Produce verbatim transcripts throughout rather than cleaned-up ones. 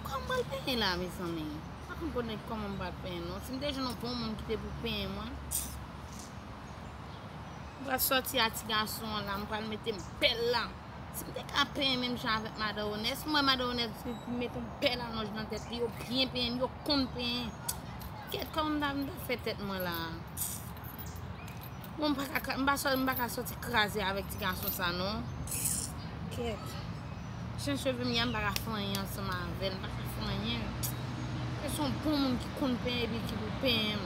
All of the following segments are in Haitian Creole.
Kòman m pral penyen la, mezanmi? M pa konn konnen kòman m pral penyen, non. Si m te jwenn yon bon moun ki te pou penyen mwen, m pral sòti a ti gason an la, m pral mete m bèl la. Si m te ka penyen menm jan avèk madan Onès, m wè madan Onès ki mete yon bèl alonj nan tèt li, yo byen penyen, yo konn penyen. Kèt, kòman m ta, m ta fè tèt mwen la? Bon, m pa ka, m pa sò-, m pa ka sòti kraze avèk ti gason sa, non. Kèt. Jan cheve m ye a, m pa ka fè anyen ansanm avè l, m pa ka fè anyen. Se yon bon moun ki konn penyen epi ki pou penyen m.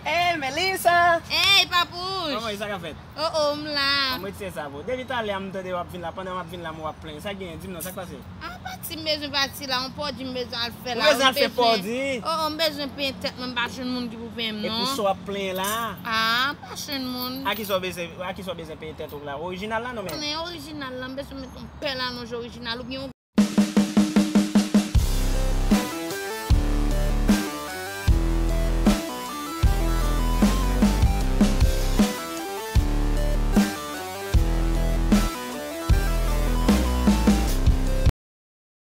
Hey, Melissa! Hey, Papouch! Kòman e, sa k ap fèt? Oh, oh, m la. An, m retire sa pou ou. Depi talè a m tande w ap vin la, pandan m ap vin la, m wè w ap plenyen. Sa k genyen? Di m non, sa k pase? Ah, pati m bezwen pati la, yon pòdi m bezwen al fè la. Ou bezwen al fè pòdi? Oh, oh, m bezwen penyen tèt mwen, m pa jwenn moun ki pou penyen m, non. Epi sa w ap plenyen la? Ah, m pa jwenn moun. A kisa w bezwen, a kisa w bezwen penyen tèt ou la? Orijinal la, non, men? Konnen orijinal la, m bezwen met yon bèl alonj orijinal oubyen yon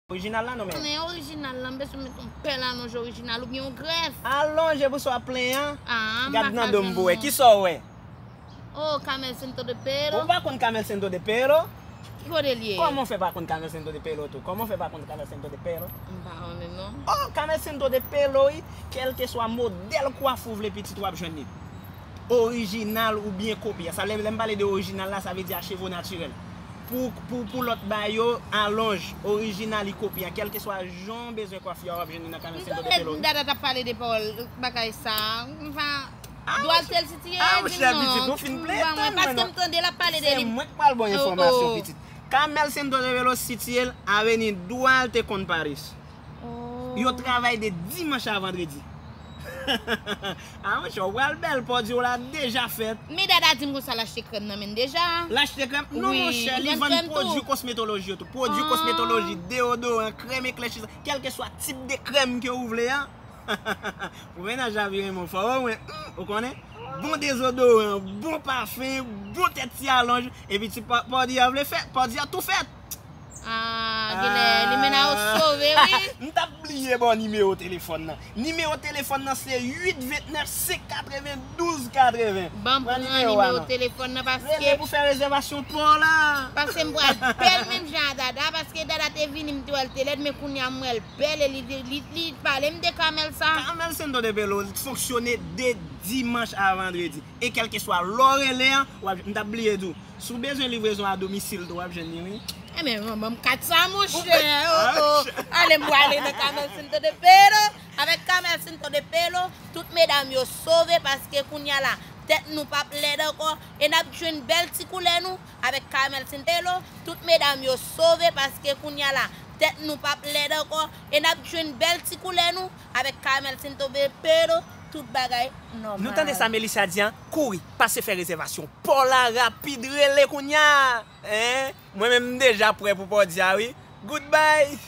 Orijinal la, non, men. Konnen orijinal la, m bezwen met yon bèl alonj orijinal oubyen yon grèf. Alonj, e pou sa w ap plenyen an? Ah, m pa ka jwenn moun. Gad nan do m pou wè. Kisa w wè? Oh, Camel Santo de Pelo. Ou pa konn Camel Santo de Pelo? Ki kote l ye? Kòman w fè pa konn Camel Santo de Pelo tou? Kòman w fè pa konn Camel Santo de Pelo? M pa konnen, non. Oh, Camel Santo de Pelo, wi. Kèlkeswa modèl kwafi w vle pitit, w ap jwenn li. Orijinal oubyen kopye. Sa, lè, lè m pale de orijinal la, sa vle di a cheve natirèl. Pou, pou, pou lòt bagay yo, alonj, orijinal e kopye. Kèlkeswa jan w bezwen kwafi a, w ap jwenn li nan Camel Santo de Pelo. M tande dada t ap pale de pawòl bagay sa. M pa, ah, dwal tèl sitiye, ah, monchè, pitit, ou fin plen tan, mwen, non. Paske m tande l ap pale de li. Se mwen k pral ba w enfòmasyon, pitit. Camel Santo de Pelo sitiye l Aveni Duarte Conparis. Oh. Yo travay de dimanch a vandredi. Ah, monchè, w pral bèl, pòdi w la deja fèt. Men dada di m konsa l achte krèm nan men l deja. L achte krèm? Non, monchè, li vann pwodui kosmetoloji yo tou. Pwodui kosmetoloji, deodoran, krèm eklèchisan, kèlkeswa tip de krèm ke ou vle a. Pou mennaj la vin renmen w, fò w mwen, hmm, ou konnen? Bon dezodoran, bon pafen, bon tèt ti alonj, epi ti pò-, pòdi a vle fèt, pòdi a tou fèt. Ah, genlè, limena yo sove, wi. M t ap bliye ba w nimewo telefòn nan. Nimewo telefòn nan se uit vennèf senk katreven douz katreven. Ban m pran nimewo telefòn nan, paske rele pou fè rezèvasyon pa w la. Paske m pral bèl menm jan a dada, paske dada te vini, m te wè l te lèd, men kounye a m wè l bèl, e li, li, li pale m de Camel sa. Camel Santo de Pelo fonksyone de dimanch a vandredi. E kèlkeswa lè w rele a, w ap, m t ap bliye di w. Si w bezwen livrezon a domisil tou, w ap jwenn li, wi. Ebyen, ban m kat sa, monchè. Oh, oh. Ale, m prale nan Camel Santo de Pelo. Avèk Camel Santo de Pelo, tout medam yo sove paske kounye a la, tèt nou p ap lèd ankò. E n ap jwenn bèl ti koulè nou avèk Camel Santo de Pelo. Tout medam yo sove paske kounye a la, tèt nou p ap lèd ankò. E n ap jwenn bèl ti koulè nou avèk Camel Santo de Pelo. Tout bagay nòmal. Nou tande sa Melissa di an? Kouri, pase fè rezèvasyon pa w la rapid, rele kounye a. Hein? Mwen menm m deja prè pou pòdi a, wi. Goodbye!